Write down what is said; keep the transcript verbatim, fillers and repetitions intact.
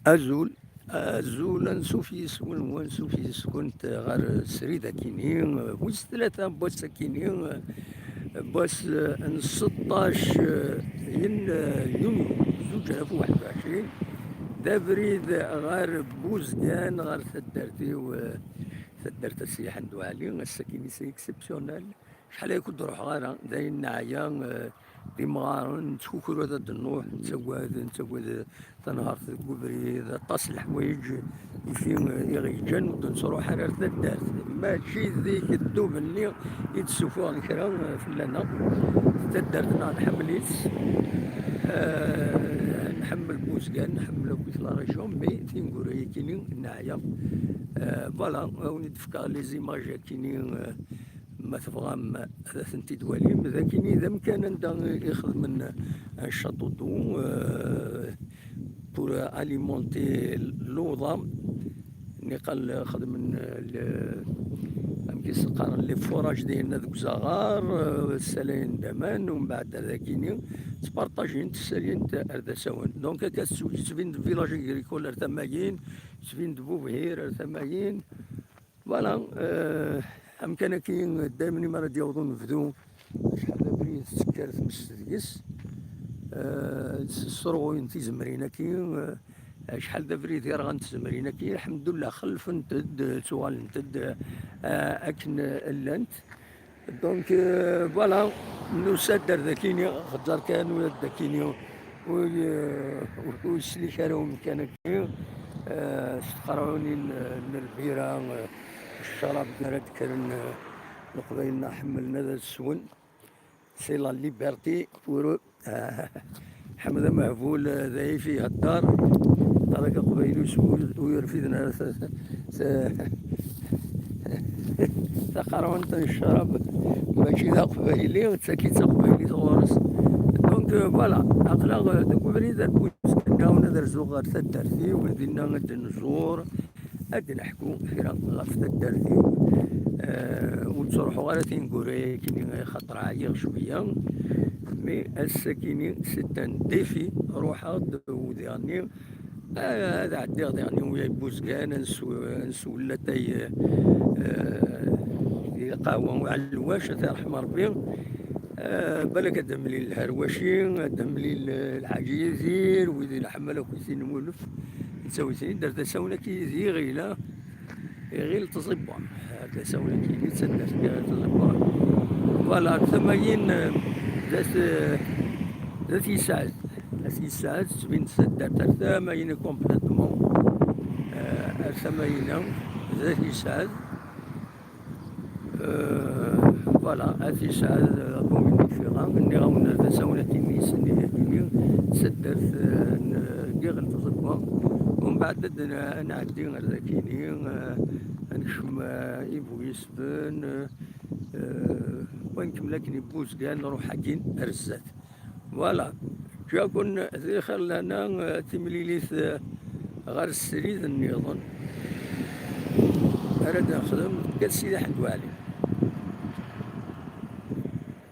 Azul, azul, ansuf yis-wen, wansuf yis-kent ɣer srid akini, wis tlata n wass akini, n wass n seṭṭac n yunyu, zuǧ alaf u waḥed u ɛecrin, d abrid ɣer Buzgan, ɣer taddart-iw, taddart Sidi Ḥmed Waɛli, ass-akini c'est exceptionnel. Acḥal ay kud ruḥeɣ ara, d ayen neɛya, eh, d imɣaren, nettkukru ad d-nruḥ, nettagad, nettagad tanhart deg ubrid, aṭas n leḥwayeǧ i fi, eh, i ɣ-yeǧǧan ur d-nettruḥ ara ar taddart. Mačči d ddub-nni i d-ssufuɣen kra, eh, fell-aneɣ. Taddart-nneɣ nḥemmel-itt, eh, nḥemmel Buzgan, nḥemmel akk la région, mais tineggura-yakini neɛya. Eh, voilà, ad wen-id-fkeɣ les images akini, eh, ma tebɣam ad tent-id-twalim. D akini d amkan anda i xedmen un château d'eau, euh, pour alimenter luḍa. Niqal xedmen, euh, le, amek i s-qqaren, les forages dinna deg uzaɣar, euh, ssalayen d aman, umbeɛd ar dakini ttpartajin-t, ssalin-t ar d asawen. Donc akka tettweg-, yettbin-d village agricole ar tamayin, yettbin-d bubhir ar tamayin. Voilà, euh, amkan-agi daymen mi ara d-yaweḍ unebdu, acḥal d abrid tekker tmes deg-s, euh, ssurɣuyen tizemrin-agi, euh, acḥal d abrid yerɣan tizemrin-agi, lḥemdullah, xelfent-d, ttuɣalent-d, euh, akken llant. Donc, euh, voilà, nusa-d ar dakini, xezzar kan ula d dakini, ur, euh, ur yeslik ara umkan-agi, euh, s tqerɛunin, euh, n lbira, euh, ccrab ara d-kkren, euh, Leqbayel-nneɣ ḥemmlen ad swen. C'est la liberté pour eux. Ah, Ḥmed Amehbul, eh, d ayif ihedder. Qal-ak aqbayli ur s-, ur, ur yerfiden ara ta-, ta-, ta-, taqerɛunt n ccrab, mačči d aqbayli, d tagi d taqbaylit ɣur-s. Donc, euh, voilà, aql-aɣ, euh, deg ubrid ar Buzgan, ad rzuɣ ɣer taddart-iw, dinna ad nẓur, ad d-neḥku kra ɣef taddart-iw, eh, ur ttruḥuɣ ara tineggura-yakini, xaṭer ɛyiɣ cwiya, mais ass-akini, c'est un défi, ruḥeɣ-d, udiɣ-nni, eh, ad ɛeddiɣ diɣen i Buzgan, ad nsew, ad nsew latay, eh, di lqahwa uɛelwac, ad t-iṛḥem Ṛebbi. Eh, balak ad d-mlil lherwaci, ad d-mlil, eh, Lḥaǧi Yidir, wid ileḥḥem ala akk i tin n ulef. Nettawi-ten-id ar d asawen-agi d iɣil, ah, iɣil tẓibwa. Ar d asawen-agi i d taddart iɣil tẓibwa. Voilà, tamayin, eh, d at, eh, d at Yesɛed. At Yesɛed, tettbin-d taddart ar tamayin complètement. Eh, ar tamayin-a, d at Yesɛed. Euh, voilà, At Yesɛed, euh, la commune n Fiɣa, nniɣ-awen ar d asawen akini, s-, nniɣ-akini, s taddart, euh, n, n Yiɣil Tẓegwa. Umbeɛd ad n-, ad nɛeddi ar dakini, euh, ad nekcem, euh, i Bu Yesben, euh, euh, wa nkemmel akken i Buzgan, nruḥ akkin ar zdat. Voilà. Ǧǧiɣ-ken di xir lehna, eh, timlilit, eh, ɣer srid nniḍen ara d-nexdem deg At Sidi Ḥmed Waɛli.